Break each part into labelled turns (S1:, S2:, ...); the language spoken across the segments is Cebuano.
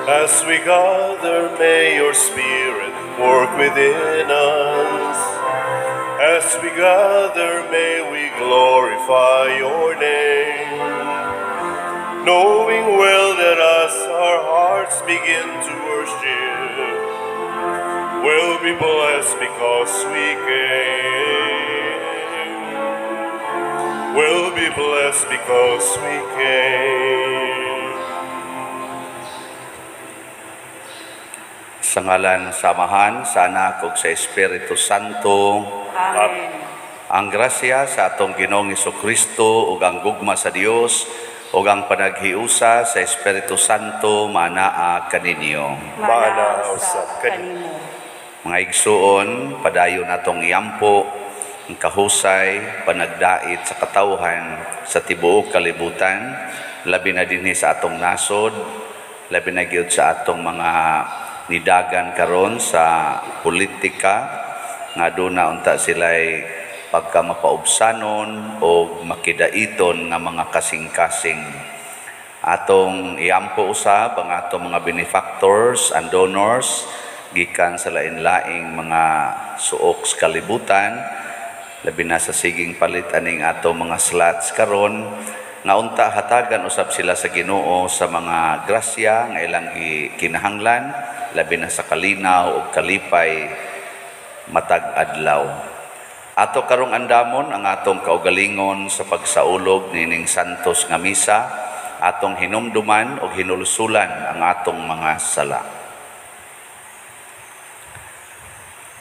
S1: As we gather, may your Spirit work within us. As we gather, may we glorify your name, knowing well that as our hearts begin to worship, we'll be blessed because we came. We'll be blessed because we came.
S2: Sa ngalan sa Amahan, sa Anak ug sa Espiritu Santo.
S3: Amen.
S2: Ang grasya sa atong Ginoong Hesukristo ug ang gugma sa Dios ug ang panaghiusa sa Espiritu Santo manaa kaninyo.
S1: Maanaa usab kanimo.
S2: Mga igsuon, padayon natong iampo ang kahusay panagdait sa katawhan sa tibuok kalibutan, labi na dinhi sa atong nasod, labi na gyud sa atong mga nidagan karon sa politika nga duna unta sila'y pagka mapaubsanon o makidaiton nga mga kasing-kasing. Atong iampo usab ang atong mga benefactors and donors gikan sa lain-laing mga suok sa kalibutan, labi na sa siging palit aning atong mga slots karon nga unta hatagan usab sila sa Ginoo sa mga grasya nga ilang kinahanglan, labi na sa kalinaw ug kalipay matag adlaw. Ato karong andamon ang atong kaugalingon sa pagsaulog nining santos nga misa, atong hinumduman ug hinulsulan ang atong mga sala.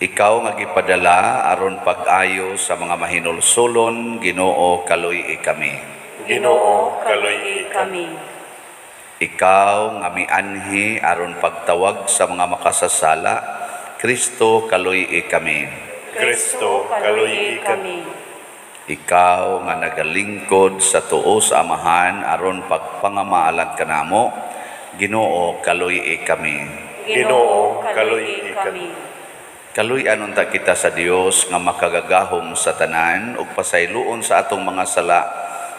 S2: Ikaw nga gipadala aron pag-ayo sa mga mahinulsulon, Ginoo, kaluy-i kami.
S1: Ginoo, kaluy-i kami.
S2: Ikaw nga mianhi aron pagtawag sa mga makasasala, Kristo, kaluy-i kami.
S1: Kristo, kaluy-i kami.
S2: Ikaw nga nagalingkod sa tuo sa Amahan aron pagpangamaalan kanamo, Ginoo, kaluy-i kami.
S1: Ginoo, kaluy-i kami.
S2: Kaluy-an unta kita sa Dios nga makagagahom sa tanan ug pasayloon sa atong mga sala,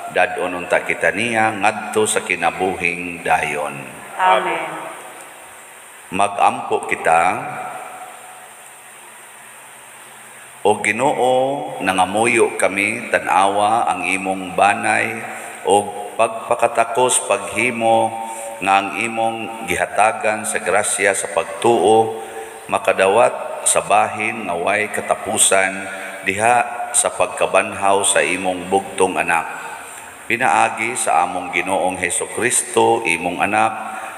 S2: dad-on unta kita niya ngadto sa kinabuhing dayon.
S3: Amen.
S2: Magampo kita. O Ginoo, nangamuyo kami, tan-awa ang imong banay og pagpakatakos paghimo nga ang imong gihatagan sa grasya sa pagtuo makadawat sa bahin nga way katapusan diha sa pagkabanhaw sa imong bugtong anak. Pinaagi sa among Ginoong Hesukristo, imong anak,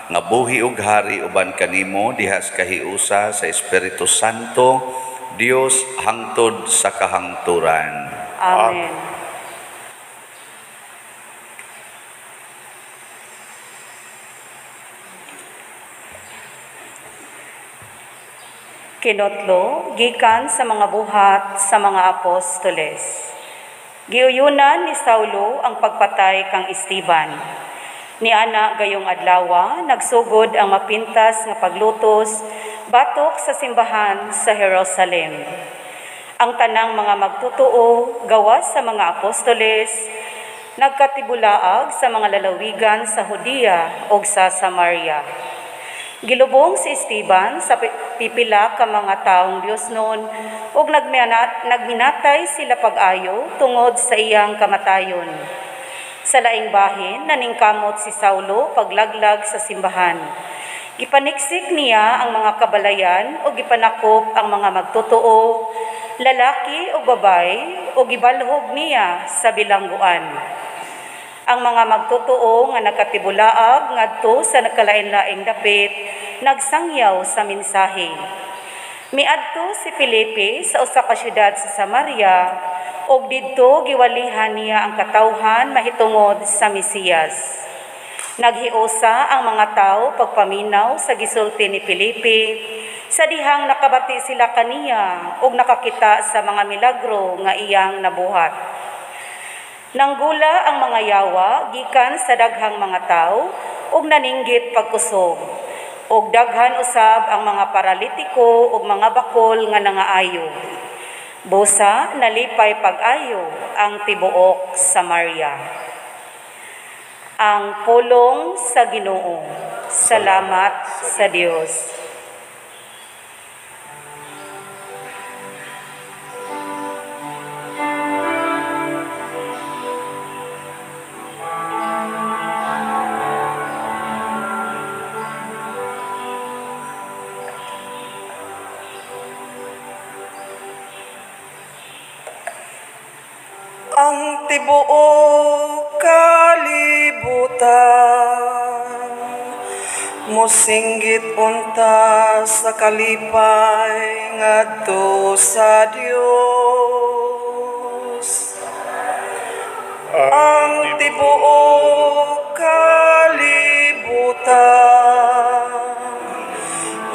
S2: nga buhi ug hari uban kanimo diha sa kahiusa sa Espiritu Santo, Dios hangtod sa kahangturan.
S3: Amen. Kinotlo, gikan sa mga buhat sa mga apostoles. Giuyunan ni Saulo ang pagpatay kang Esteban. Niana gayong adlawa, nagsugod ang mapintas nga paglutos batok sa simbahan sa Jerusalem. Ang tanang mga magtotoo gawas sa mga apostoles, nagkatibulaag sa mga lalawigan sa Judea ug sa Samaria. Gilubong si Esteban sa pipila ka mga taong Dios noon ug nagminatay sila pag-ayo tungod sa iyang kamatayon. Sa laing bahin, naningkamot si Saulo paglaglag sa simbahan. Gipaniksik niya ang mga kabalayan o gipanakop ang mga magtotoo, lalaki o babae, o gibalhog niya sa bilangguan. Ang mga magtotoo nga nakatibulaag ngadto sa nakalain-laing dapit, nagsangyaw sa mensahe. Miadto si Felipe sa usa ka syudad sa Samaria, ug didto giwalihan niya ang katawhan mahitungod sa Mesiyas. Naghiusa ang mga tao pagpaminaw sa gisulti ni Felipe, sa dihang nakabati sila kaniya ug nakakita sa mga milagro nga iyang nabuhat. Nanggula ang mga yawa gikan sa daghang mga tao ug naninggit pagkusog. Ug daghan usab ang mga paralitiko ug mga bakol nga nangaayo. Busa nalipay pag-ayo ang tibuok Samaria. Ang pulong sa Ginoo. Salamat sa Dios.
S4: Ang tibuok kalibutan mosinggit unta sa kalipay ngadto sa Dios. Ang tibuok kalibutan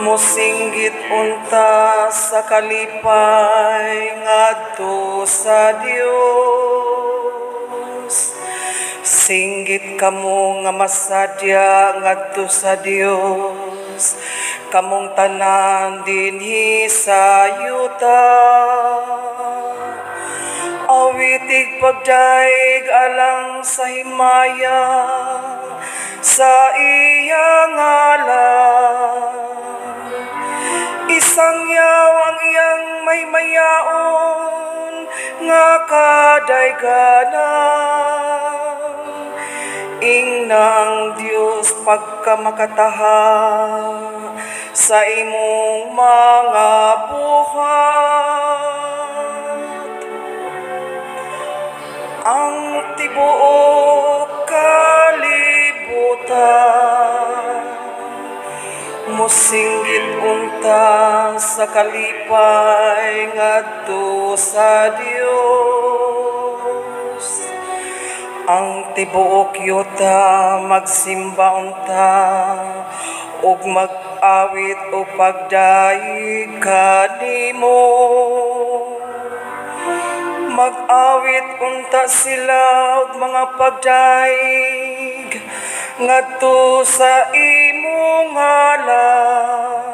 S4: mosinggit unta sa kalipay ngadto sa Dios. Singgit kamo nga masadya ngadto sa Dios, kamong tanan dinhi sa yuta. Awitig pagdaig alang sa himaya sa iyang ngalan. Isangyaw ang iyang maymayaon nga kadayganan. Ingnang Dios pagkamakataha sa imong mga buhat. Ang tibuok kalibutan mosinggit unta sa kalipay ngadto sa Dios. Ang tibuok yuta magsimba unta ug mag-awit o pagdaig kanimo. Mag-awit unta sila og mga pagdaig ngadto sa imong ngalan.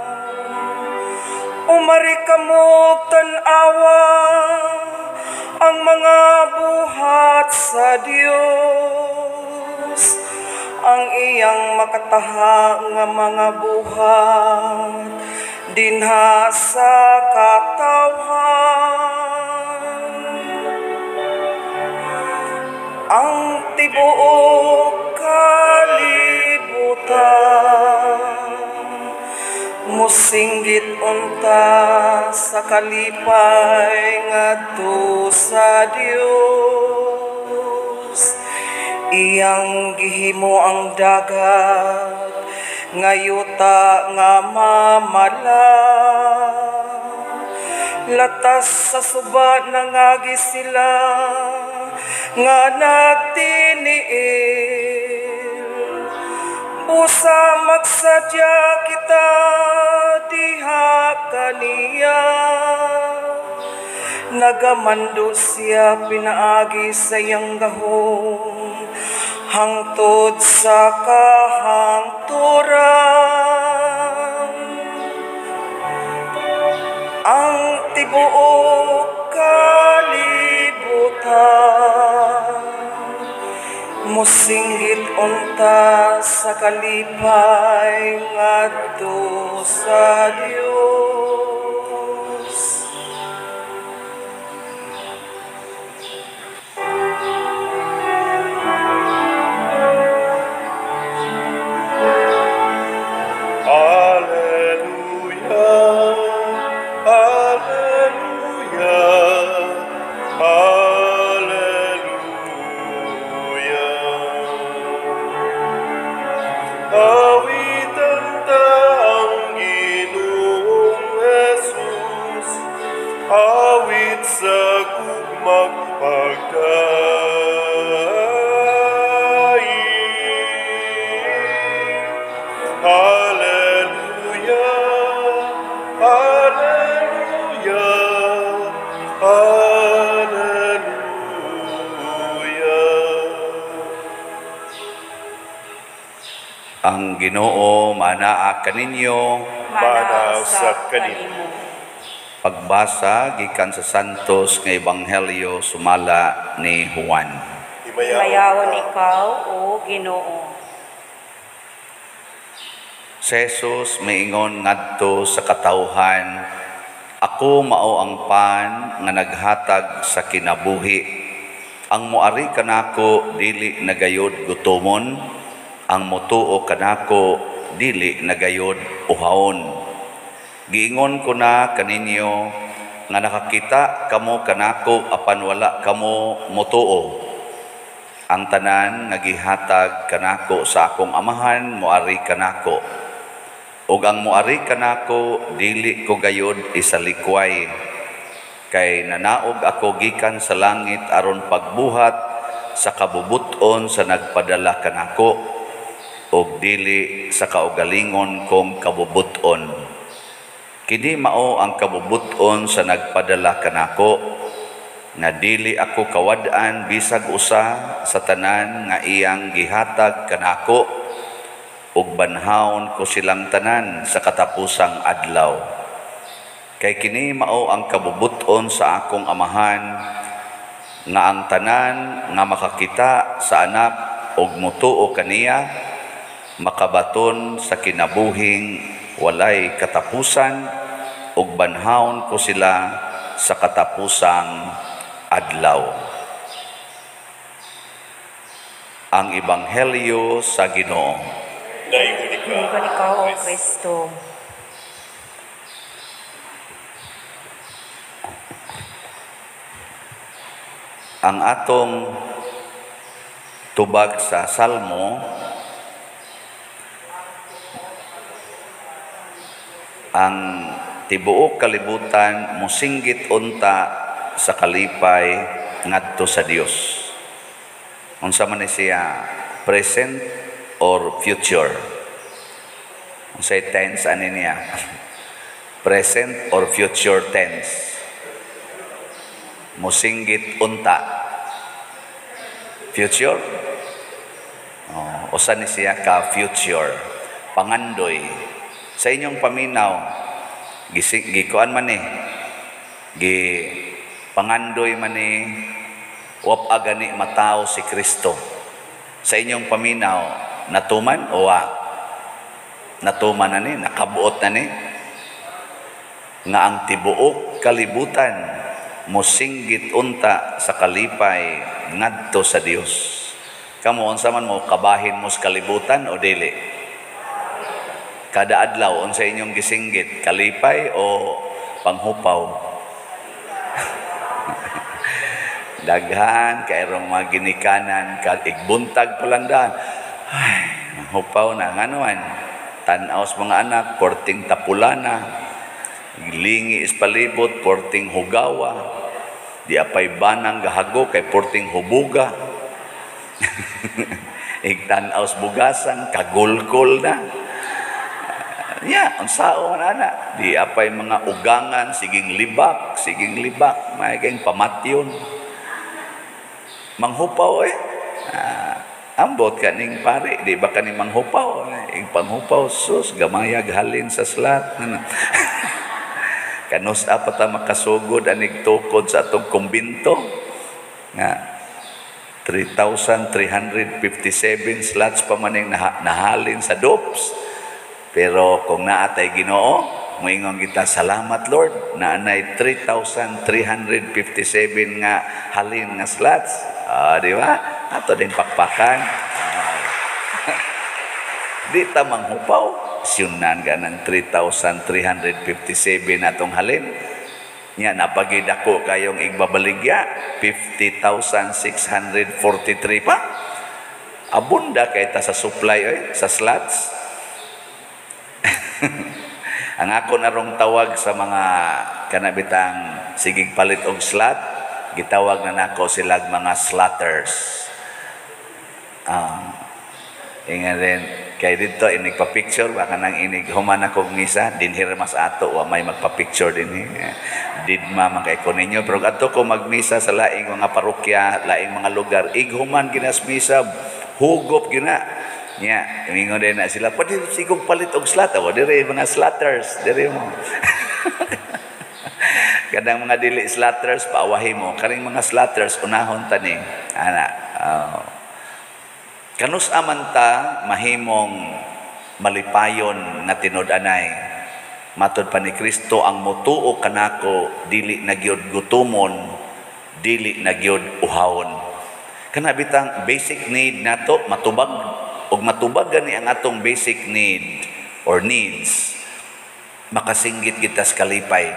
S4: Umari kamo tan-awa ang mga buhat sa Dios, ang iyang makataha nga mga buhat dinha sa katawhan. Ang tibuok kalibutan mosinggit unta sa kalipay ngadto sa Dios. Iyang gihimo ang dagat nga yuta nga mamala. Latas sa suba nangagi sila nga nagtiniil. Busa magsadya kita diha kaniya. Nagamando siya pinaagi sa iyang gahom hangtod sa kahangturan. Ang tibuok kalibutan mosinggit unta sa kalipay ngadto sa Dios.
S1: Alleluia, alleluia, alleluia. Awitan ta ang Ginoong Jesus, awit sa gugmag pagdaig. Alleluia, alleluia, alleluia.
S2: Ang Ginoo manaa kaninyo.
S1: Mana usab kanimo.
S2: Pagbasa gikan sa Santos nga Ebanghelyo sumala ni Juan.
S3: Himayaon ikaw, o Ginoo.
S2: Si Jesus miingon ngadto sa katawhan, "Ako mao ang pan nga naghatag sa kinabuhi. Ang moari kanako dili nagayod gutomon, ang motuo kanako dili nagayod uhawon. Giingon ko na kaninyo nga nakakita kamo kanako apan wala kamo motuo. Ang tanan nga gihatag kanako sa akong amahan moari kanako. Ug ang moari kanako dili ko gayod isalikway. Kay nanaog ako gikan sa langit aron pagbuhat sa kabubuton sa nagpadala kanako ug dili sa kaugalingon kong kabubuton. Kini mao ang kabubuton sa nagpadala kanako, nga dili ako kawad-an bisag usa sa tanan nga iyang gihatag kanako, ug banhawon ko silang tanan sa katapusang adlaw. Kay kini mao ang kabubuton sa akong amahan, nga ang tanan nga makakita sa anak ug motuo kaniya makabaton sa kinabuhing walay katapusan, ug banhawon ko sila sa katapusang adlaw." Ang Ebanghelyo sa Ginoo.
S1: Dayuhan
S3: ikaw, O Kristo.
S2: Ang atong tubag sa Salmo, ang tibuok kalibutan mosinggit unta sa kalipay ngadto sa Dios. Unsa man ni siya, present or future? Unsay tense ani niya? Present or future tense? Mosinggit unta. Future? Oh, usa ni siya ka future. Pangandoy. Sa inyong paminaw, gikuan man ni, gi pangandoy man ni, wap agani matao si Kristo. Sa inyong paminaw, natuman o wa? Natuman na ni, nakabuot na ni, nga ang tibuok kalibutan mosinggit unta sa kalipay ngadto sa Dios. Kamo unsa man mo, kabahin mo sa kalibutan o dili? Kada adlaw unsa inyong gisinggit, kalipay o panghupaw? Daghan kayrong mga ginikanan kag igbuntag palandaan. Ay, hupaw na nganuan. Tan-aw sa mga anak, porting tapulana. Lingi is palibot, porting hugawa. Di apay banang gahago kay porting hubuga. Igtan-aw sa bugasan, kagulkol na. Ya, ang sao man ana. Di apay mga ugangan, siging libak, may kayong pamatyon. Manghupaw eh. Ambot ka ning pare, di ba ka ning manghupaw? Ing panghupaw, sus, gamayag halin sa slat. Kanus apa ta makasugod anig tukod sa atong kumbinto nga 3,357 slots pa maning nahalin sa DOPS. Pero kung naatay Ginoo, moingon kita, salamat Lord, naanay 3,357 nga halin nga slots. Di ba? Ato din pakpakan. Di ta manghupaw. Siyunan ka ng 3,357 atong halin. Nya, napagidako kayong igbabaligya, 50,643 pa. Abunda kay ta sa supply, eh, sa slots. Ang ako narong tawag sa mga kanabitang sigig palit og slot, gitawag na nako silag mga slotters. Inga rin, kay dito inig pa-picture, baka nang inig human akong misa, dinhi mas ato, wa may magpa-picture dinhi. Didma man kay ko ninyo, pero adto ko magmisa sa laing mga parokya, laing mga lugar, ighuman ginas misa, hugop gina. Nya, ingon din na sila, pwede sigong palit og slot, o dire mga slotters, dire mo. Kadang mga dili slotters, paawahi mo. Karing mga slotters, unahon tani. Ana, kanus aman ta mahimong malipayon nga tinud-anay. Matod pa ni Kristo, ang motuo kanako dili na gyud gutumon, dili na gyud uhawon. Kana bitang basic need nato matubag, ug matubag gani ang atong basic need or needs, makasinggit kita sa kalipay.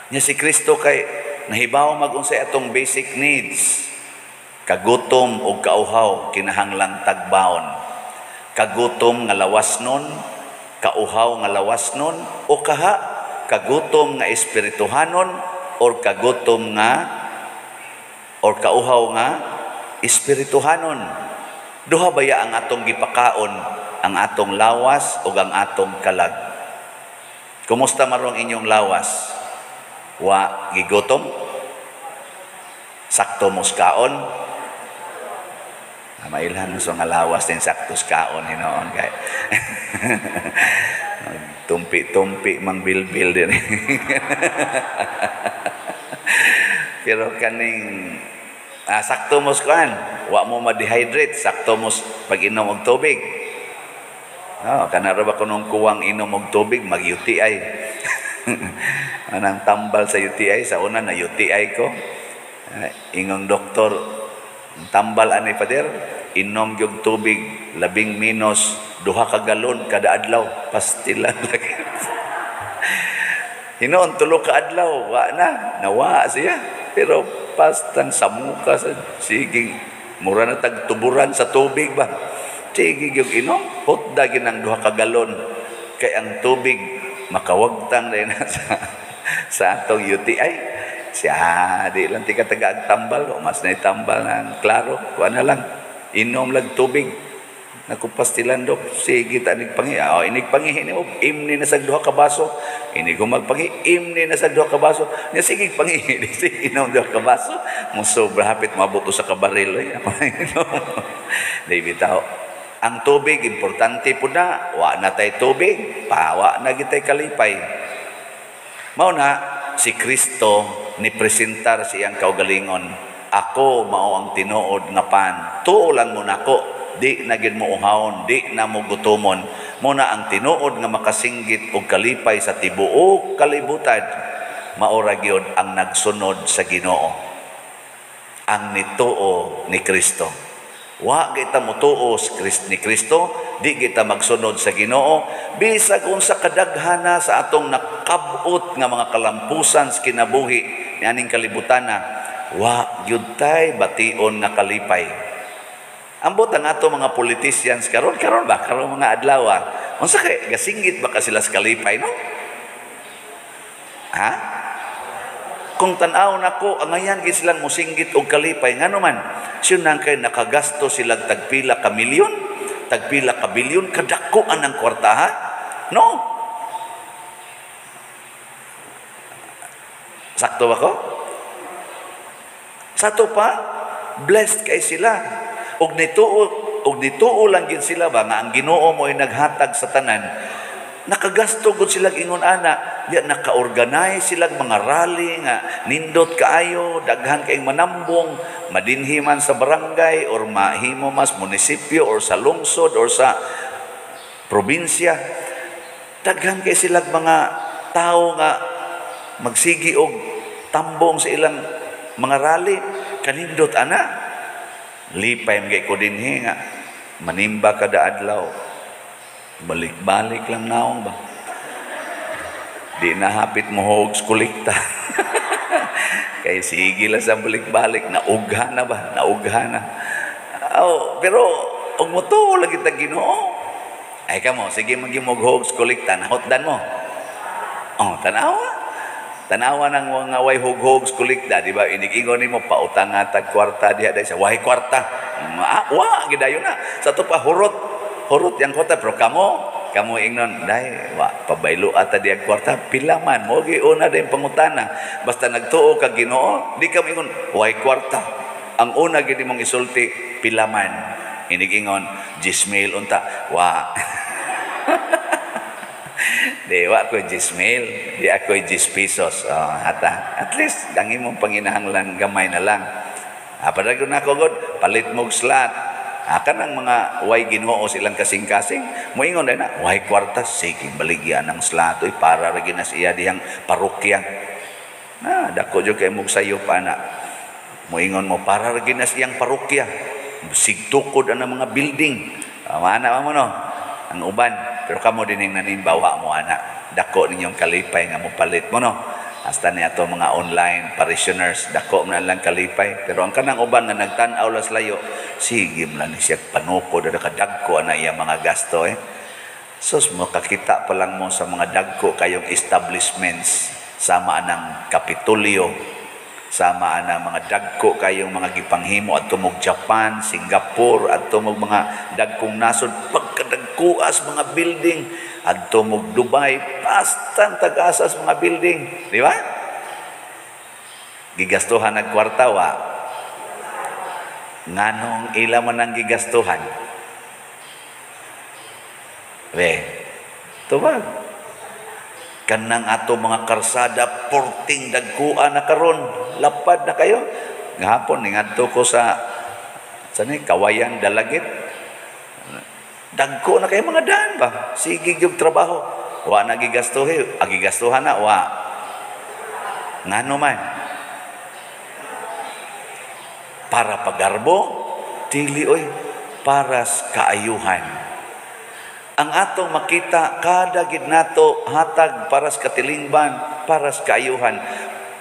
S2: Nya si Kristo kay nahibaw mag-unsay atong basic needs. Kagutom ug kauhaw kinahanglang tagbaon. Kagutom nga lawas nun, kauhaw nga lawas nun, o kaha kagutom nga espirituhanon or kagutom nga or kauhaw nga espirituhanon. Duha baya ang atong gipakaon, ang atong lawas ug ang atong kalag. Kumusta marong inyong lawas? Wa gigutom? Sakto mos kaon? Mailhan mo sa nga lawas din sakto kaon hinoon kay. Tumpi-tumpi mang bilbil din. Pero kaning sakto mos kuan, wa mo ma-dehydrate, sakto mos pag-inom og tubig. Oh, kana ra ba kunong kuwang inom og tubig mag-UTI. Anang tambal sa UTI, sa una na UTI ko. Ingong doktor, tambal ani pader, inom gyud tubig labing minus 2 ka galon kada adlaw, pastilan lagi. Hinoon 3 ka adlaw, wa na, nawa siya. Pero pastang samuka sa siging mura na tagtuburan sa tubig ba. Sige gyud inom, hotda gyud ang 2 ka galon kay ang tubig makawagtang na sa atong UTI. Siya di lang tika taga tambal, o mas na tambal ng klaro, kuha na lang inom lag tubig. Nakupastilan dok, sige ta inig pangi. Oh, inig pangi nimo, imni na sag 2 ka baso. Inig humagpangi, imni na sag 2 ka baso. Nya sige pangi, sige inom 2 ka baso. Mo sobra hapit mabuto sa kabaril oy. Di bitaw. Ang tubig importante pud na, wa na tay tubig, pawa na gitay kalipay. Mao na si Kristo ni presentar sa iyang kaugalingon. Ako mao ang tinuod nga pan. Tuo lang mo nako, di na gid mo uhawon, di na mo gutomon. Muna ang tinuod nga makasinggit og kalipay sa tibuok kalibutan, mao ra gyud ang nagsunod sa Ginoo, ang nituo ni Kristo. Wa kita motuo ni Kristo, di kita magsunod sa Ginoo, bisag unsa kadaghana sa atong nakab-ot nga mga kalampusan sa kinabuhi nianing kalibutana, wa gyud tay bation nga kalipay. Ambot ang ato mga politicians karon, karon ba karon mga adlaw, unsa kay gasinggit ba ka sila sa kalipay, no? Ha? Kung tan-aw nako, angayan gid silang mosinggit og kalipay, ngano man siyon nang kay nakagasto sila tagpila ka milyon, tagpila ka bilyon, kadako anang kwarta, ha? No? Sakto ba ko? Sato pa, blessed kay sila. Og nituo lang gid sila ba nga ang Ginoo mo'y naghatag sa tanan. Nakagasto gud sila ingon ana, di naka-organize sila mga rally nga nindot kaayo, daghan kaayong manambong, madinhi man sa barangay or mahimo mas munisipyo or sa lungsod or sa probinsya. Daghan kay sila mga tawo nga magsigi og tambong sa ilang mga rally, kanindot ana. Lipay mga ko dinhi nga manimba kada adlaw. Balik-balik lang naong ba. Di na hapit mo hogs kolekta. Kay sige lang sa balik-balik, naugha na ba? Naugha na. Oh, pero og motuo lagi ta Ginoo. Ay kamo, sige magyumog hogs kolekta, nahotdan mo. Oh, tanawa. Tanawa nang mga way hog-hogs kolekta, di ba? Inig-ingon nimo pautang tag kwarta diha dai sa way kwarta. Wa gidayon na. Sa to pa hurot. Hurot yang kwarta pero kamo ingnon dai wa pabaylo ata diha kwarta pila man mo gi una din pangutana. Basta nagtuo ka Ginoo, di ka moingon way kwarta. Ang una gid imong isulti pila man. Inig-ingon 10,000 unta wa. Di wa ko 10,000, di ako 10 pesos. Oh, hata. At least ang imong panginahanglan gamay na lang. Padayon na ako god, palit mog slot. Kanang mga way Ginoo silang kasing-kasing, moingon na way kwarta, sige baligya ng slatoy para ra gyud na siya dihang parokya. Na dako jud kay mog sayop ana. Moingon mo para ra gyud na siyang parokya. Sigtukod ang mga building. Ana mo no. Ang uban, pero kamo dining nanimbawa mo ana. Dako ninyong kalipay nga mopalit mo no. Hasta ni ato mga online parishioners, dako man lang kalipay. Pero ang kanang uban nga nagtan-aw las layo, sige man lang siya panukod na kadagko ana iya mga gasto eh. Sus, makakita pa lang mo sa mga dagko kayong establishments, sama anang Kapitolyo, sama anang mga dagko kayong mga gipanghimo at tumog Japan, Singapore, at tumog mga dagkong nasod, pagkadagkuas mga building, at tumog Dubai, pastang tag-asas mga building. Di ba? Gigastuhan ang kwarta, wa? Nganong ila man ang gigastuhan? Be, tubag. Kanang ato mga karsada, porting dagkuan na karon, lapad na kayo. Gahapon, ningadto ko sa ni, Kawayan, Dalagit. Dagko na kayo mga daan ba? Sige yung trabaho. Wa na gigastuhi. Agigastuhan na, wa. Ngano man? Para pagarbo, dili oy, para sa kaayuhan. Ang atong makita kada gid nato hatag para sa katilingban, para sa kaayuhan.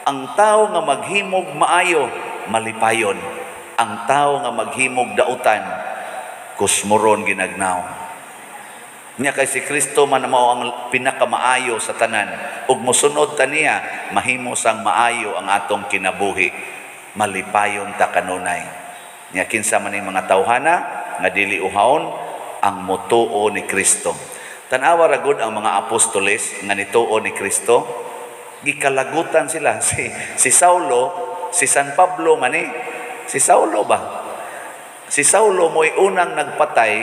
S2: Ang tao nga maghimog maayo, malipayon. Ang tao nga maghimog dautan, kusmuron ginagnaw. Nya kay si Kristo man mao ang pinakamaayo sa tanan. Ug mosunod ta niya, mahimo sang maayo ang atong kinabuhi. Malipayon ta kanunay. Nya kinsa man ning mga tawhana nga dili uhawon ang motuo ni Kristo. Tan-awa ra gud ang mga apostoles nga nituo ni Kristo, gikalagutan sila. Si Saulo, si San Pablo man eh. Si Saulo ba? Si Saulo mo'y unang nagpatay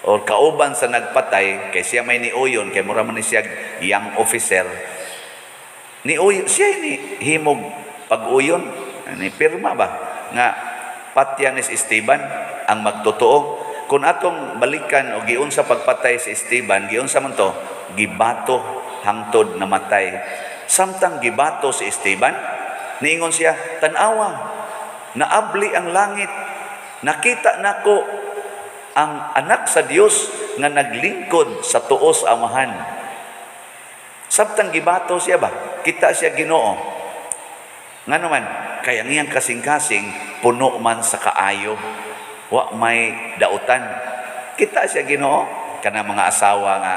S2: or kauban sa nagpatay kay siya may niuyon kay mura man ni siya young officer. Niuyon siya ni himog pag-uyon ni pirma ba nga patya ni si Esteban ang magtotoo. Kung atong balikan o giunsa pagpatay si Esteban, giunsa man to, gibato hangtod namatay. Samtang gibato si Esteban, niingon siya, tan-awa, naabli ang langit, nakita nako ang anak sa Dios nga naglingkod sa tuos amahan. Samtang gibato siya ba, kita siya Ginoo. Ngano man, kay ang iyang kasing-kasing puno man sa kaayo. Wa may dautan. Kita siya Ginoo kana mga asawa nga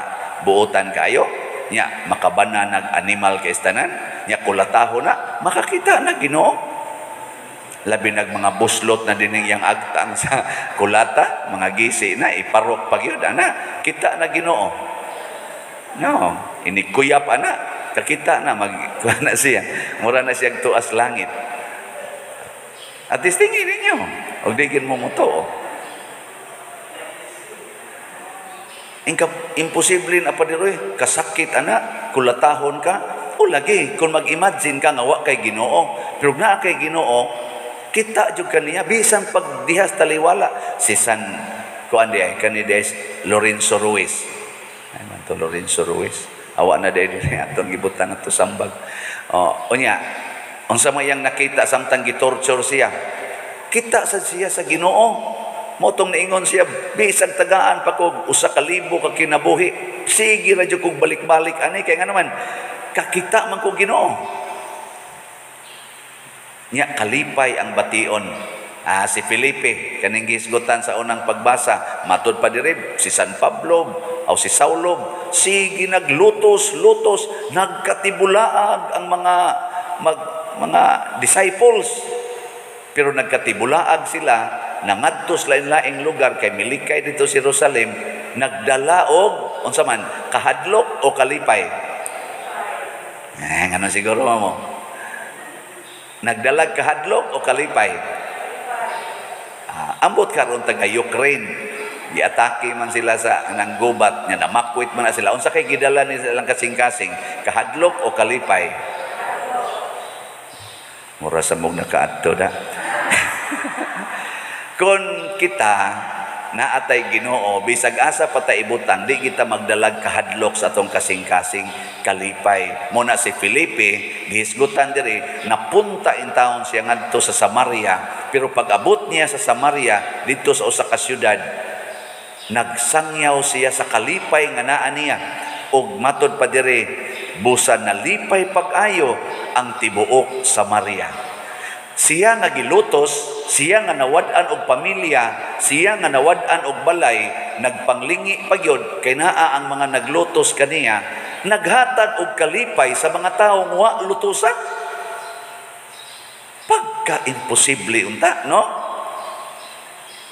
S2: buotan kayo, nya makabana nag animal kay tanan, nya kulataho na makakita na Ginoo. Labi nag mga buslot na dining yang agtang sa kulata, mga gisi na iparok pag yun ana, kita na Ginoo. No, inikuyap ana, kakita na mag na siya. Mura na siya tuas langit. At tingin ninyo, og digin mo mutuo. Imposible na pa diroy, kasakit ana, kulatahon ka, o lagi, kung mag-imagine ka nga wa kay Ginoo, pero naa kay Ginoo, kita jud kaniya bisan pagdihas taliwala si San kuan di ay kani des Lorenzo Ruiz. Ay man to Lorenzo Ruiz. Awa na dai diri atong gibutan ato sambag. O unya, unsa may iyang nakita samtang gitorture siya? Kita sa siya sa Ginoo. Motong niingon siya, bisag tagaan pa kog 1,000 ka kinabuhi. Sige ra jud kog balik-balik ani kay ngano man kakita man kog Ginoo. Nya kalipay ang bation. Si Felipe kaning gisgutan sa unang pagbasa, matud pa diri si San Pablo o si Saulo, sige naglutos-lutos, nagkatibulaag ang mga disciples. Pero nagkatibulaag sila nangadto sa lain-laing lugar kay milikay dito sa Jerusalem, nagdala og unsa man, kahadlok o kalipay? Ngano siguro mo? Nagdalag kahadlok o kalipay? Ambot karon taga Ukraine, giatake man sila sa nang gubat nya, namakwit man na sila. Unsa kay gidala ni silang kasing-kasing, kahadlok o kalipay? Mura sa mong nakaadto da. Kung kita naatay Ginoo, bisag asa pa ta ibutang, di kita magdalag kahadlok sa atong kasing-kasing, kalipay. Muna si Felipe, gihisgutan diri, napunta in taon siya ngadto sa Samaria, pero pag abot niya sa Samaria, dito sa usa ka syudad, nagsangyaw siya sa kalipay nga naa niya. Og matod pa diri, busa nalipay pag-ayo ang tibuok Samaria. Siya nga gilutos, siya nga nawad-an og pamilya, siya nga nawad-an og balay, nagpanglingi pagyod kay naa ang mga naglutos kaniya, naghatag og kalipay sa mga tawo wa lutusan. Pagka-imposible unta, no?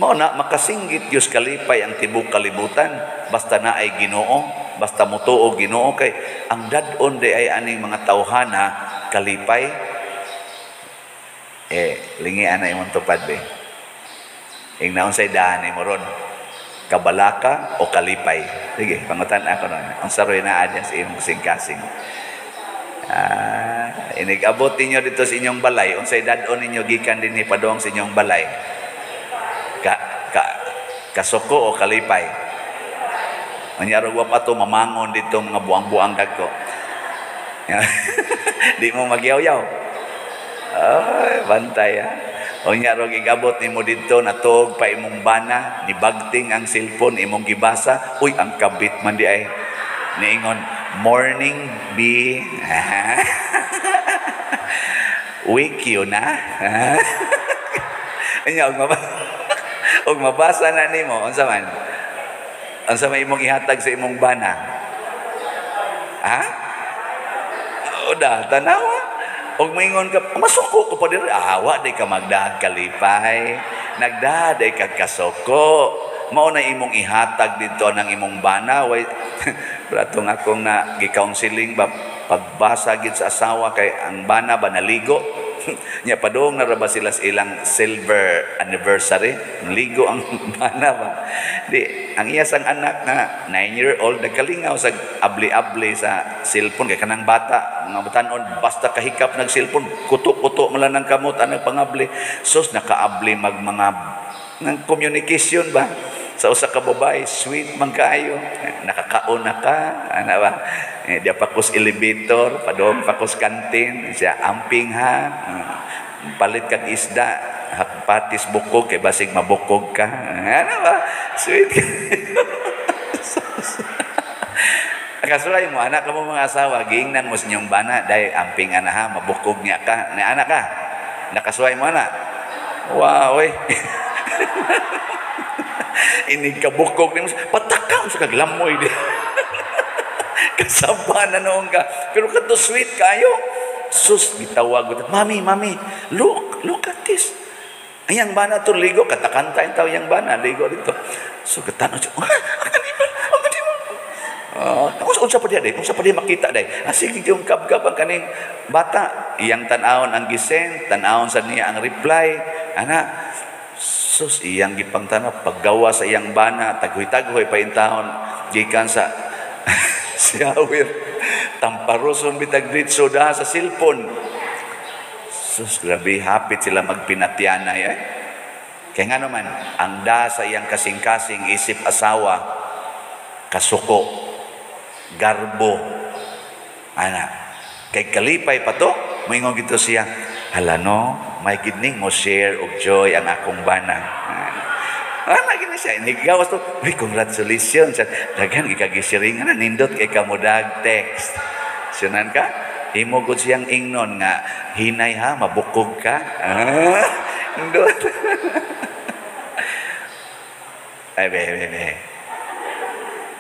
S2: Mao na makasinggit Dios kalipay ang tibuok kalibutan basta naay Ginoo, basta motuo Ginoo, kay ang dad-on di ay aning mga tawhana kalipay. Lingian na imong tupad be. Ing naon say daan mo ron? Kabalaka o kalipay? Sige, pangutan ako ron. Unsa roy naa diyan sa imong kasing-kasing? Inig-abot ninyo dito sa inyong balay, unsay dad-on ninyo gikan dinhi padung sa inyong balay? Ka, ka kasuko o kalipay? Unya ro wa pa to mamangon dito mga buang-buang kagko. Di mo magyaw-yaw. Ay, bantay ha. Unya ro gigabot nimo didto, natuog pa imong bana, nibagting ang cellphone imong gibasa. Uy, ang kabit man di ay. Niingon, morning B. Wake you na. Unya og mabasa na nimo, unsa man? Unsa may imong ihatag sa imong bana? Ha? Oda, tanawa. Og maingon ka, masuko ko pa diri. Awa, di ka magdahag kalipay. Nagdahay ka kasuko. Mao na imong ihatag dito ng imong bana. Way, pratong akong na gi-counseling ba, pagbasa gid sa asawa kay ang bana ba naligo. Nya padung na ra ba sila sa ilang silver anniversary, ligo ang bana ba. Di ang iya sang anak nga 9-year-old nagkalingaw sa abli-abli sa cellphone kay kanang bata, mga batanon basta kahikap nag cellphone, kuto-kuto man lang ng kamot anang pangabli. Sus, nakaabli mag mga ng communication ba sa usa ka babae, sweet man kaayo, nakakaon na ka, ana ba? Di pa kus elevator, padong pa kus kantin, siya amping ha, palit kag isda, patis bukog kay basig mabukog ka, ana ba? Sweet. Kasuray mo anak kamo mga asawa, giingnan mo sa inyong bana, dahil amping ana ha, mabukog niya ka, ni anak ka, nakasuray mo ana. Wow, oy. Inig kabukog nimo, patakaw sa kaglamoy di. Kasaba na noon ka. Pero kadto sweet kayo. Sus, gitawag ko. Mami, mami, look, look at this. Ayang bana to ligo, katakanta yung tao yang bana, ligo dito. So, katanaw siya, ang kanibal, ang kanibal. Unsa pa diya, day? Unsa pa diya makita, day? Sige, yung kabgab ang kaning bata. Iyang tan-awon ang gisend, tan-awon sa niya ang reply. Ana, sus, iyang gipangtanaw, paggawa sa iyang bana, taghoy-taghoy pa in taon, gikan sa shower, tamparoson bitag ditso da sa cellphone. Sus, grabe, hapit sila magpinatyanay, eh. Kaya nga naman, ang da sa iyang kasing-kasing isip asawa, kasuko, garbo, ana, kay kalipay pa to, moingon gito siya, hala no, may gidning mo share og joy ang akong bana. Ana gini siya, inigawas to, uy, congratulations. Daghan gikagisiringan na, nindot kay kamudag text. Sunan ka, imo gud siyang ingnon nga, hinay ha, mabukog ka. Nindot. Ay, be, be, be.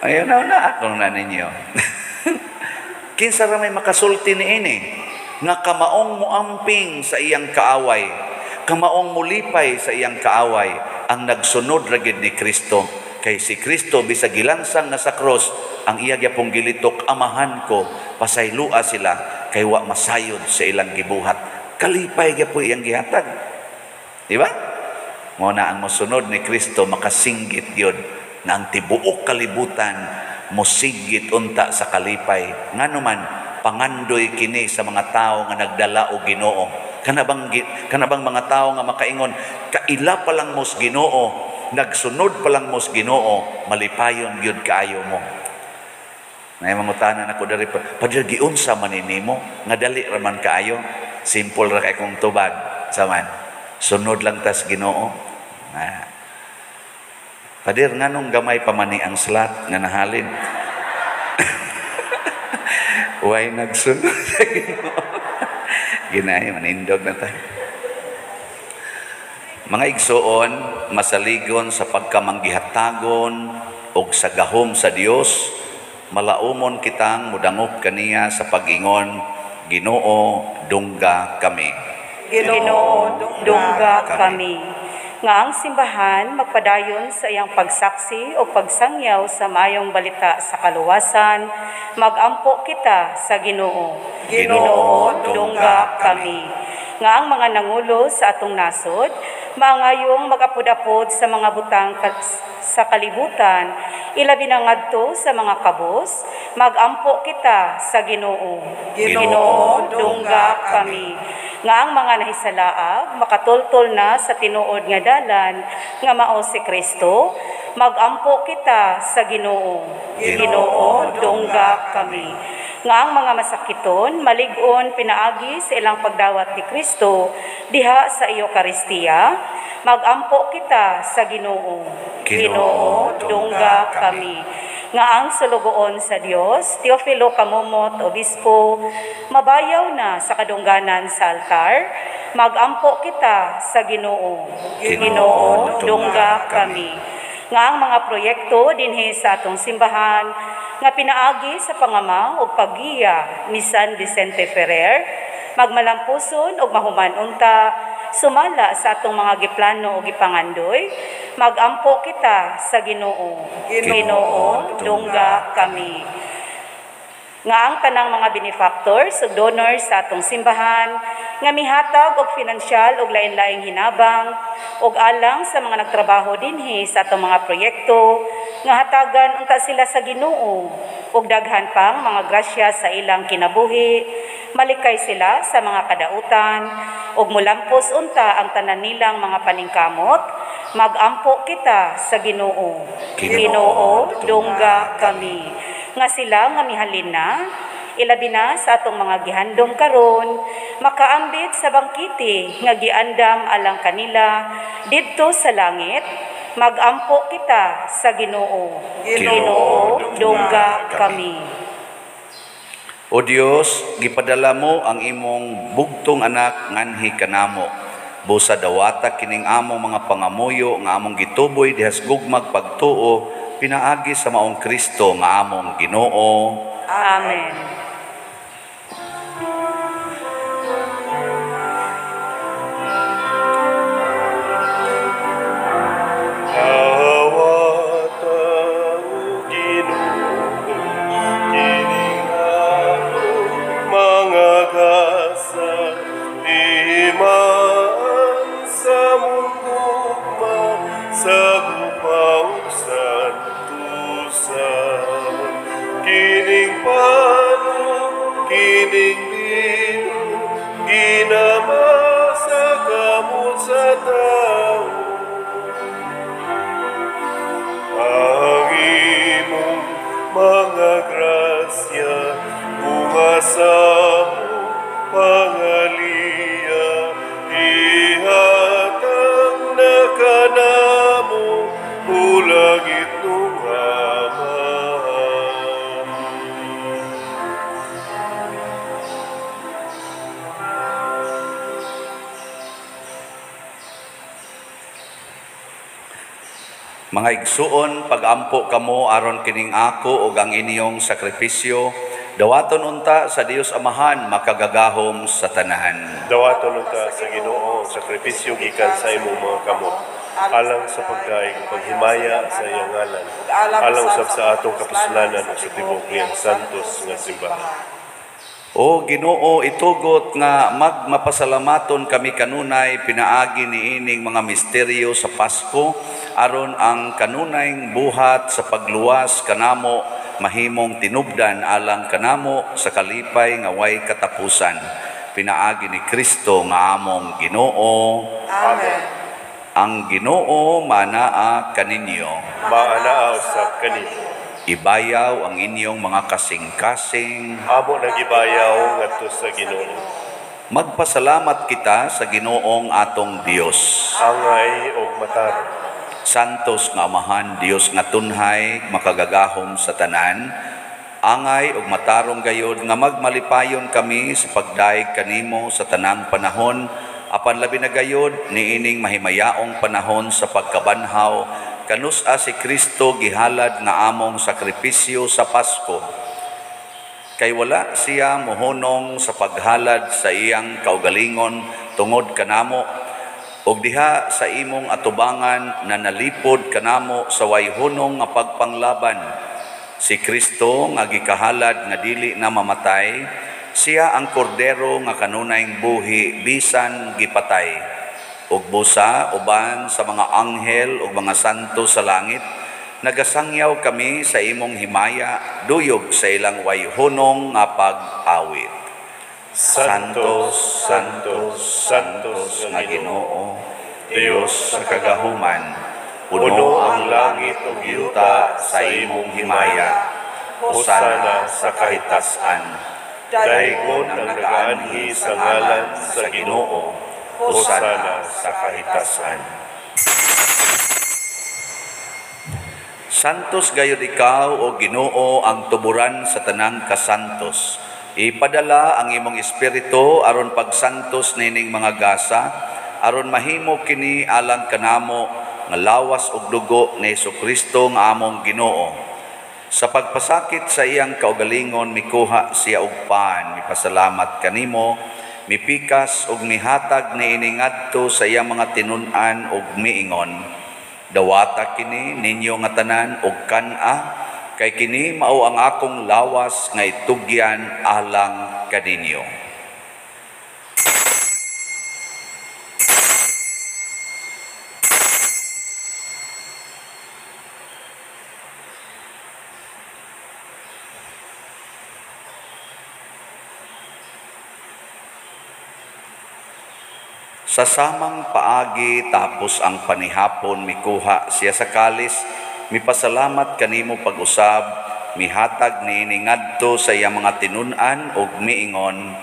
S2: Ayun na, na, akong na ninyo. Kinsa ra may makasulti niini, nga kamaong muamping sa iyang kaaway, kamaong mulipay sa iyang kaaway, ang nagsunod ra gid ni Kristo. Kay si Kristo bisag gilangsang na sa cross, ang iya gyapong gilitok, amahan ko, pasaylua sila, kay wa masayod sa ilang gibuhat. Kalipay gyapon iyang gihatag. Di ba? Mao na ang mosunod ni Kristo makasinggit gyud na ang tibuok kalibutan mosinggit unta sa kalipay. Ngano man, pangandoy kini sa mga tao nga nagdala og Ginoo. Kana bang mga tao nga makaingon, kaila pa lang mos Ginoo, nagsunod pa lang mos Ginoo, malipayon gyud kaayo mo. Nay mangutana nako diri, Padre, giunsa man nimo nga dali ra man kaayo? Simple ra kay kong tubag saman. Sunod lang tas Ginoo. Na. Pader, nganong gamay pa man ni ang slat nga nahalin? Way nagsunod sa Ginoo. Ginay manindog na tayo. Mga igsoon, masaligon sa pagkamanggihatagon og sa gahom sa Dios, malaumon kitang mudangop kaniya sa pag-ingon, Ginoo, dungga kami.
S3: Ginoo, dungga kami. Nga ang simbahan magpadayon sa iyang pagsaksi o pagsangyaw sa maayong balita sa kaluwasan, magampo kita sa Ginoo.
S2: Ginoo,
S3: dungga kami. Nga ang mga nangulo sa atong nasod, maangayong magapod-apod sa mga butang sa kalibutan, ilabi na ngadto sa mga kabos, magampo kita sa Ginoo.
S4: Ginoo,
S3: dungga kami. Nga ang mga nahisalaag makatultol na sa tinuod nga dalan nga mao si Kristo, magampo kita sa Ginoo.
S2: Ginoo,
S3: dungga kami. Nga ang mga masakiton malig-on pinaagi sa ilang pagdawat ni Kristo diha sa Eukaristiya, magampo kita sa Ginoo.
S2: Ginoo,
S3: dungga kami. Nga ang sulugoon sa Dios, Teofilo Camomot, Obispo, mabayaw na sa kadungganan sa altar, magampo kita sa Ginoo.
S2: Ginoo,
S3: dungga kami. Nga ang mga proyekto dinhi sa atong simbahan nga pinaagi sa pangama ug paggiya ni San Vicente Ferrer, magmalampuson ug mahuman unta sumala sa atong mga giplano ug gipangandoy, magampo kita sa Ginoo.
S4: Ginoo,
S3: dungga kami. Nga ang tanang mga benefactors ug donors sa atong simbahan nga mihatag og finansyal ug lain-laing hinabang ug alang sa mga nagtrabaho dinhi sa atong mga proyekto nga hatagan unta sila sa Ginoo ug daghan pang mga grasya sa ilang kinabuhi, malikay sila sa mga kadautan ug mulampos unta ang tanan nilang mga paningkamot, magampo kita sa Ginoo.
S2: Ginoo,
S3: dungga kami. Nga sila nga mihalin na, ilabi na sa atong mga gihandom karon, makaambit sa bangkiti nga giandam alang kanila didto sa langit, magampo kita sa Ginoo.
S2: Ginoo,
S3: dungga kami.
S2: O Dios, gipadala mo ang imong bugtong anak nganhi kanamo. Busa dawata kining among mga pangamuyo nga among gituboy dihas gugmag pagtuo, pinaagi sa maong Kristo nga among Ginoo.
S3: Amen.
S1: Awata, O Ginoo, kining among mga gasa, timaan sa mong gugma, sa gupa ug santusan. Kining pano, kining bino, ginama sa kamot sa tao. Ang imong mga grasya, bunga sa among pangaliya, ihatag na kanamo, ulangit nung Amahan.
S2: Mga igsuon, pagampo kamo aron kining ako ug ang inyong sakripisyo, dawaton unta sa Dios Amahan makagagahom sa tanan.
S1: Dawaton unta sa Ginoo ang sakripisyo gikan sa imong mga kamot, alang sa pagdaig ug paghimaya sa iyang ngalan, alang usab sa atong kapuslanan ug sa tibuok niyang santos nga simbahan.
S2: O Ginoo, itugot nga magmapasalamaton kami kanunay pinaagi niining mga misteryo sa Pasko, aron ang kanunayng buhat sa pagluwas kanamo mahimong tinubdan alang kanamo sa kalipay nga way katapusan. Pinaagi ni Kristo nga among Ginoo.
S4: Amen.
S2: Ang Ginoo manaa kaninyo.
S1: Maanaa usab kaninyo.
S2: Ibayaw ang inyong mga kasing-kasing.
S1: Amo nang gibayaw ngadto sa Ginoo.
S2: Magpasalamat kita sa Ginoong atong Dios.
S1: Angay og matarong.
S2: Santos nga Amahan, Dios nga tunhay, makagagahom sa tanan, angay ug matarong gayod nga magmalipayon kami sa pagdayeg kanimo sa tanang panahon, apan labi na gayod niining mahimayaong panahon sa pagkabanhaw, kanus-a si Kristo gihalad nga among sakripisyo sa Pasko. Kay wala siya mohunong sa paghalad sa iyang kaugalingon tungod kanamo, ug diha sa imong atubangan na nalipod kanamo sa wayhunong nga pagpanglaban. Si Kristo nga gikahalad nga dili na mamatay, siya ang kordero nga kanunayng buhi bisan gipatay. Ug busa uban sa mga anghel ug mga santo sa langit, nagasangyaw kami sa imong himaya duyog sa ilang wayhunong nga pag-awit. Santos, Santos, Santos nga Ginoo, Dios sa kagahuman, puno ang langit ug yuta sa imong himaya. Hosana sa kahitasan.
S1: Daygon ang nagaanhi sa ngalan sa Ginoo. Hosana sa kahitasan.
S2: Santos gayud ikaw, o Ginoo, ang tuburan sa tanang kasantos. Ipadala ang imong espiritu aron pagsantos nining mga gasa, aron mahimo kini alang kanamo nga lawas ug dugo ni Hesukristo nga among Ginoo. Sa pagpasakit sa iyang kaugalingon mikuha siya og pan, mipasalamat kanimo, mipikas ug mihatag niini ngadto sa iyang mga tinun-an ug miingon, dawata kini ninyo nga tanan ug kan-a, kay kini mao ang akong lawas nga itugyan alang kaninyo. Sa samang paagi tapos ang panihapon mikuha siya sa kalis, mipasalamat kanimo pag-usab, mihatag niini ngadto sa iyang mga tinun-an ug miingon,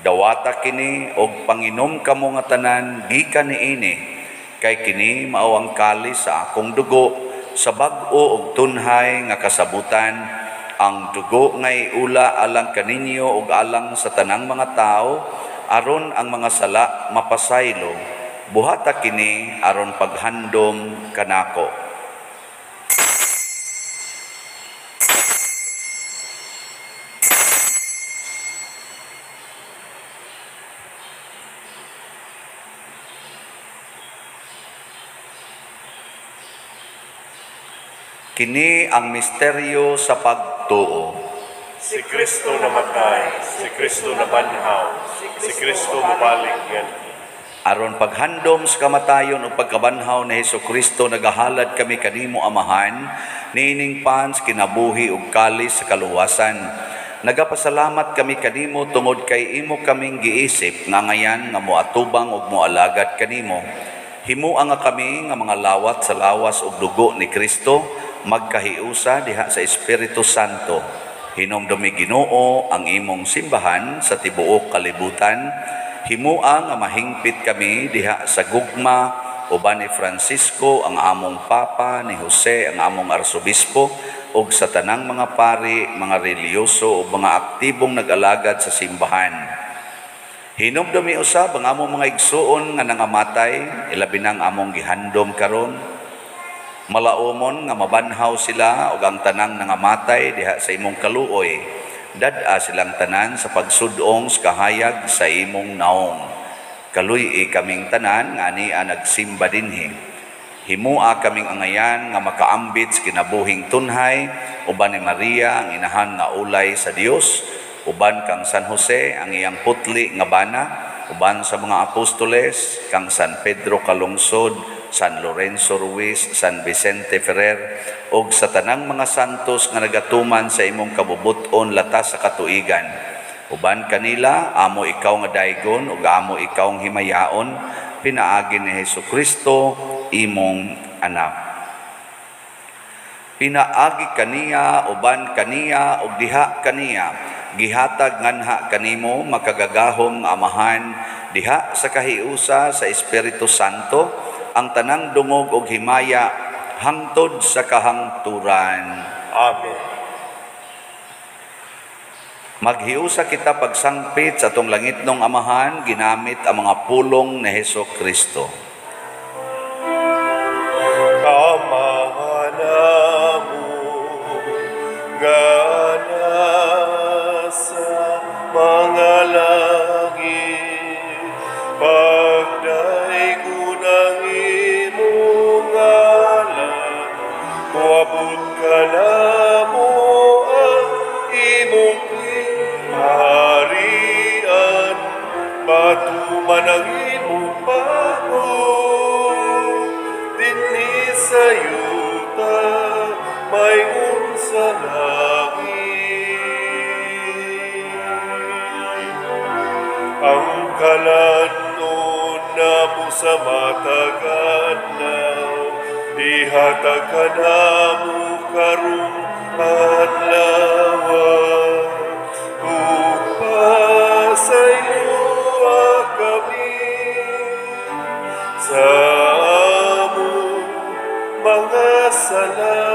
S2: dawata kini og panginom kamo nga tanan gikan niini, kay kini mao ang kalis sa akong dugo sa bag-o ug tunhay nga kasabutan, ang dugo nga iula alang kaninyo ug alang sa tanang mga tawo, aron ang mga sala mapasaylo. Buhata kini aron paghandom kanako. Kini ang misteryo sa pagtuo.
S1: Si Kristo namatay, si Kristo nabanhaw, si Kristo mobalik nganhi.
S2: Aron paghandom sa kamatayon ug pagkabanhaw ni Hesukristo, nagahalad kami kanimo Amahan, niining pans kinabuhi ug kalis sa kaluwasan. Nagapasalamat kami kanimo tungod kay imo kaming giisip nga ngayan nga moatubang ug moalagad kanimo. Himua nga kami nga mga lawat sa lawas ug dugo ni Kristo, magkahiusa diha sa Espiritu Santo. Hinumdumi Ginoo ang imong simbahan sa tibuok kalibutan. Himua nga mahingpit kami diha sa gugma uban ni Francisco ang among Papa, ni Jose ang among Arsobispo, ug sa tanang mga pari, mga relihiyoso ug mga aktibong nag-alagad sa simbahan. Hinumdumi usab ang among mga igsuon nga nangamatay, ilabi nang among gihandom karon. Malaumon nga mabanhaw sila ug ang tanang nangamatay diha sa imong kaluoy. Dad-a silang tanan sa pagsudong sa kahayag sa imong naong. Kaluy-i kaming tanan nga ania nagsimba dinhi. Himua kaming angayan nga makaambit sa kinabuhing tunhay uban ni Maria ang inahan nga ulay sa Dios, uban kang San Jose ang iyang putli nga bana, uban sa mga apostoles kang San Pedro Calungsod, San Lorenzo Ruiz, San Vicente Ferrer, ug sa tanang mga santos nga nagatuman sa imong kabubut-on latas sa katuigan. Uban kanila, amo ikaw nga daygon ug amo ikaw nga himayaon, pinaagi ni Hesukristo imong anak. Pinaagi kaniya, uban kaniya, ug diha kaniya, gihatag nganha kanimo makagagahom nga Amahan, diha sa kahiusa sa Espiritu Santo, ang tanang dungog ug himaya hangtod sa kahangturan.
S1: Amen.
S2: Maghiusa kita pagsangpit sa atong langitnong Amahan, ginamit ang mga pulong ni Hesus Kristo.
S1: Amahan namo nga nasa mga langit, pagdaygon ang imong ngalan, moabot kanamo ang imong kaharian, patuman ang imong pagbuot dinhi sa yuta, mayon sa langit. Ang kalanon namo sa matag adlaw, ihatag kanamo karong adlaw, ug pasayloa kami sa among mga sala,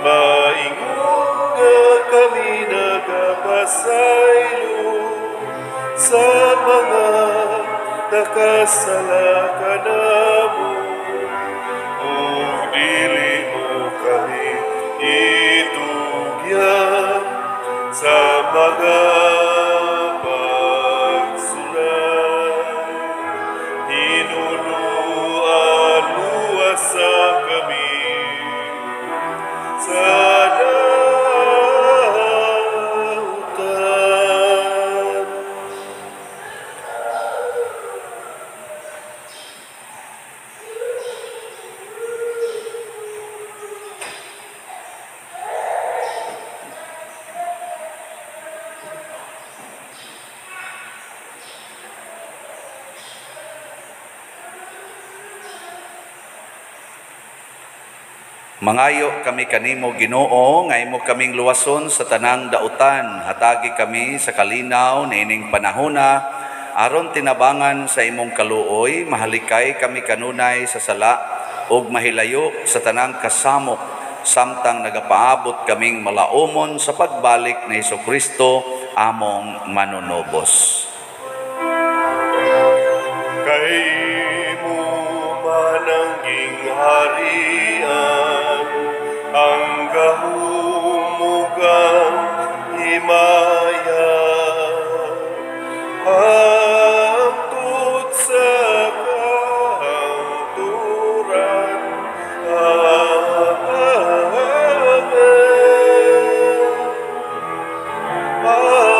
S1: maingon nga kami nagapasaylo sa mga nakasala kanamo, ug dili mo kami itugyan sa mga pagsulay. Hinunuan luwasa kami sa dautan.
S2: Mangayo kami kanimo Ginoo nga imo kaming luwason sa tanang dautan, hatagi kami sa kalinaw niining panahona aron tinabangan sa imong kaluoy, mahalikay kami kanunay sa sala ug mahilayo sa tanang kasamok, samtang nagapaabot kaming malaumon sa pagbalik ni Hesukristo among manunubos.
S1: Kay mo man ang gingharian, ang gahom ug ang himaya, hangtod sa kahangturan. Amen. Amen.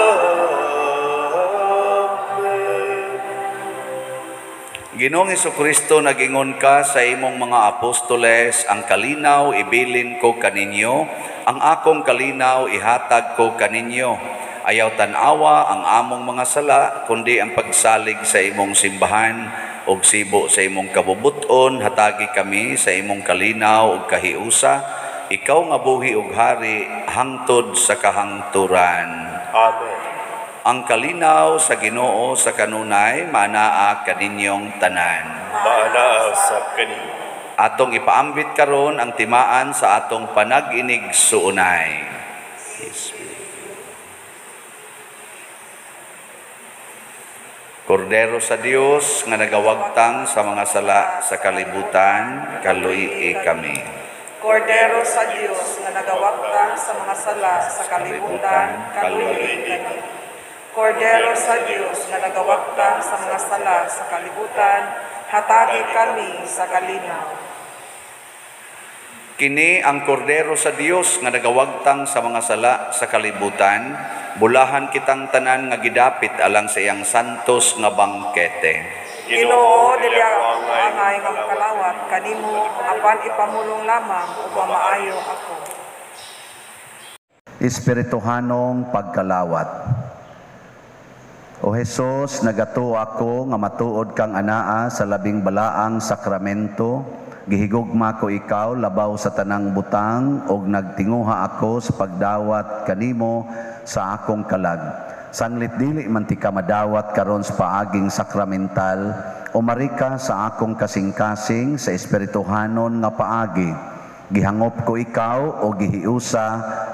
S2: Ginoong Hesukristo, nagingon ka sa imong mga apostoles, ang kalinaw ibilin ko kaninyo, ang akong kalinaw ihatag ko kaninyo. Ayaw tan-awa ang among mga sala, kundi ang pagsalig sa imong simbahan ug sibo sa imong kabubuton, hatagi kami sa imong kalinaw ug kahiusa. Ikaw nga buhi ug hari hangtod sa kahangturan.
S1: Amen.
S2: Ang kalinaw sa Ginoo sa kanunay maanaa kaninyong tanan.
S1: Maanaa sa kaninyo.
S2: Atong ipaambit karon ang timaan sa atong panag-inig suunay. Kordero sa Dios nga nagawagtang sa mga sala sa kalibutan, kaluy-i kami.
S4: Kordero sa Dios nga nagawagtang sa mga sala sa kalibutan, kaluy-i kami. Kordero sa Dios nga nagawagtang sa mga sala sa kalibutan, hatagi kami sa kalinaw.
S2: Kini ang kordero sa Dios nga nagawagtang sa mga sala sa kalibutan, bulahan kitang tanan nga gidapit alang sa iyang santos nga bangkete.
S4: Ginoo, dili ako angay nga makalawat kanimo, apan ipamulong lamang ug maayo ako.
S5: Espirituhanong pagkalawat. O Hesus, nagatuo ako nga matuod kang anaa sa labing balaang sakramento. Gihigugma ko ikaw labaw sa tanang butang ug nagtinguha ako sa pagdawat kanimo sa akong kalag. Sanglit dili man ti ka madawat karon sa paaging sakramental, umarika sa akong kasing-kasing sa espirituhanon nga paagi. Gihangop ko ikaw o gihiusa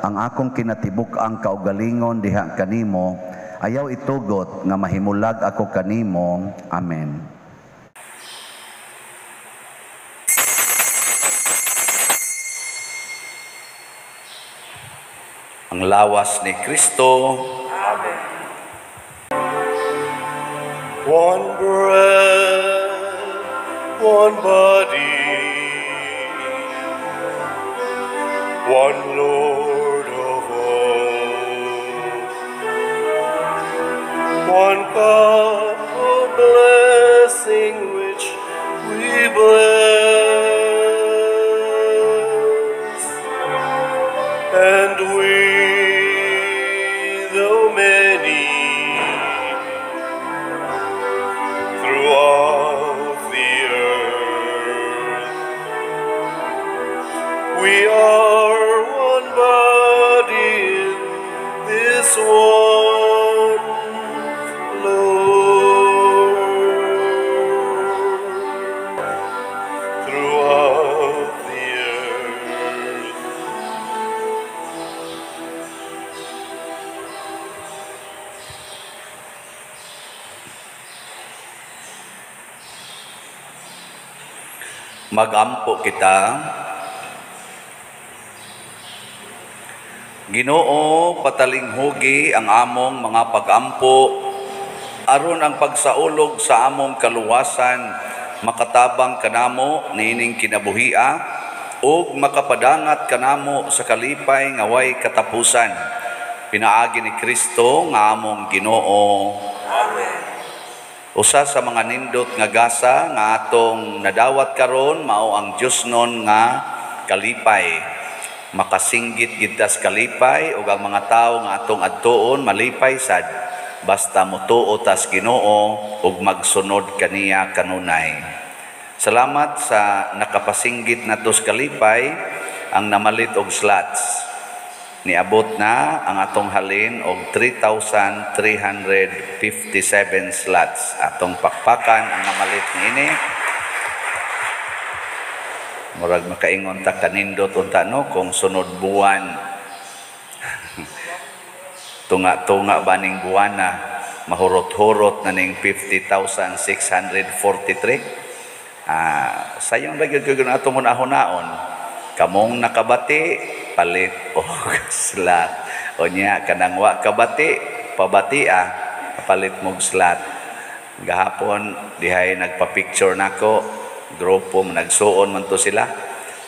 S5: ang akong kinatibuk-ang kaugalingon diha kanimo. Ayaw itugot nga mahimulag ako kanimo. Amen.
S2: Ang lawas ni Kristo.
S4: Amen.
S1: One bread, one body, one Lord of all, one cup of blessing which we bless, and we, though many, throughout the earth, we are one body in this one Lord, throughout the earth.
S2: Magampo kita. Ginoo, patalinghugi ang among mga pagampo aron ang pagsaulog sa among kaluwasan makatabang kanamo niining kinabuhia ug makapadangat kanamo sa kalipay nga way katapusan. Pinaagi ni Kristo nga among Ginoo.
S4: Amen.
S2: Usa sa mga nindot nga gasa nga atong nadawat karon mao ang Diosnon nga kalipay. Makasinggit gid tas kalipay ug ang mga tawo nga atong adtuon malipay sad basta motuo tas Ginoo ug magsunod kaniya kanunay. Salamat sa nakapasinggit natos kalipay ang namalit og slots. Niabot na ang atong halin og 3,357 slots. Atong pakpakan ang namalit niini. Murag makaingon ta kanindot unta no kung sunod buwan. Tunga-tunga ba ning buwana mahurot-hurot na ning 50,643. Sayon ra gyud kay atong hunahon. Kamong nakabati palit og slot. O nya kanang wa kabati pabati palit mog slot. Gahapon dihay nagpa-picture nako grupo nagsuon man to sila.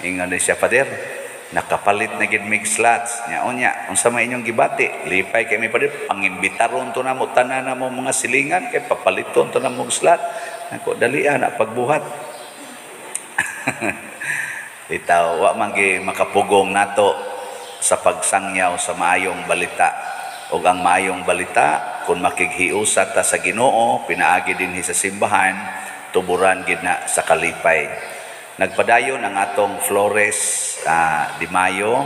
S2: Ingon ni siya, Father, nakapalit na gid mig slots. Nya unya unsa may inyong gibati? Lipay kay mi Father, pangimbitaron to namo tanan namo mga silingan kay papaliton to namo og slot. Nako dali na pagbuhat. Itaw wa man gi makapugong nato sa pagsangyaw sa maayong balita. Og ang maayong balita kun makighiusa ta sa Ginoo pinaagi dinhi sa simbahan, tuburan gid na sa kalipay. Nagpadayon ang atong Flores di Mayo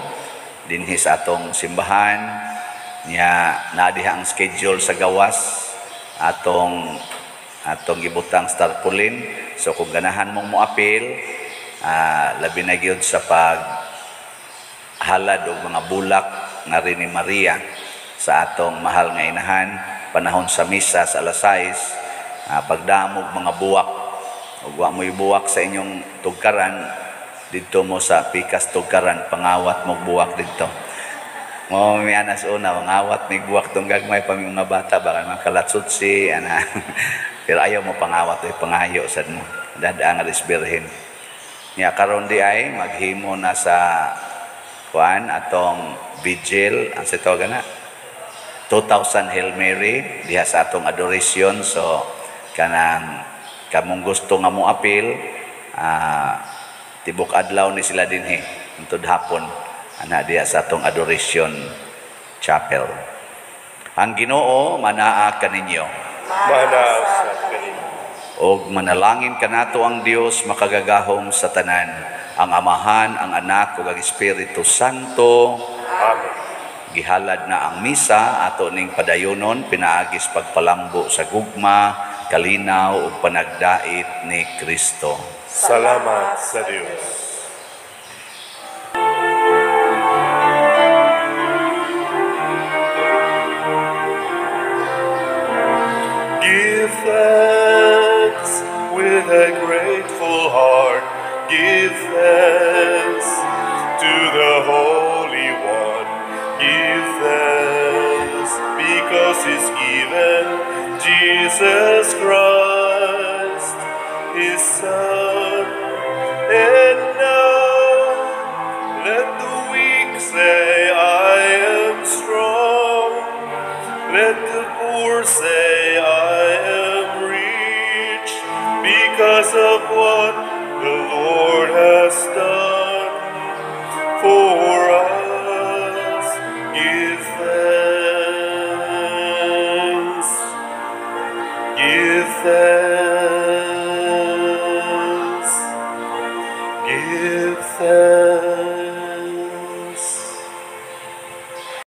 S2: dinhi sa atong simbahan. Nya naa diha ang schedule sa gawas atong gibutang tarpaulin. So kung ganahan mong moapil, labi na gyud sa paghalad og mga bulak nga rin ni Maria sa atong mahal nga inahan panahon sa misa sa alas 6, pagdamog mga buwak ug wa mo'y buwak sa inyong tugkaran didto mo sa pikas tugkaran pangawat mo buwak didto. Mo mi anas una pangawat mig buwak tong gagmay pa mi mga bata baka mga kalatsutsi ana. Pero ayaw mo pangawat oy pangayo sad mo dada nga risbirhin. Nya karon di ay maghimo na sa kuan atong vigil ang sa tawag na 2000 Hail Mary diha sa atong adoration. So kanang kamong gusto nga mo apil, tibok adlaw ni sila dinhi hangtod hapon ana diha sa atong adoration Chapel. Ang Ginoo manaa kaninyo.
S1: Manaa usab kanimo.
S2: Og manalangin kanato ang Dios makagagahom sa tanan, ang Amahan, ang Anak ug ang Espiritu Santo.
S1: Amen.
S2: Gihalad na ang misa, ato ning padayonon pinaagis pagpalambo sa gugma, kalinaw ug panagdait ni Kristo.
S1: Salamat sa Dios. Give thanks with a grateful heart. Give thanks to the Holy One. Give thanks because He's given Jesus Christ, His Son. And now let the weak say, "I am strong." Let the poor say, "I am rich," because of what the Lord has done.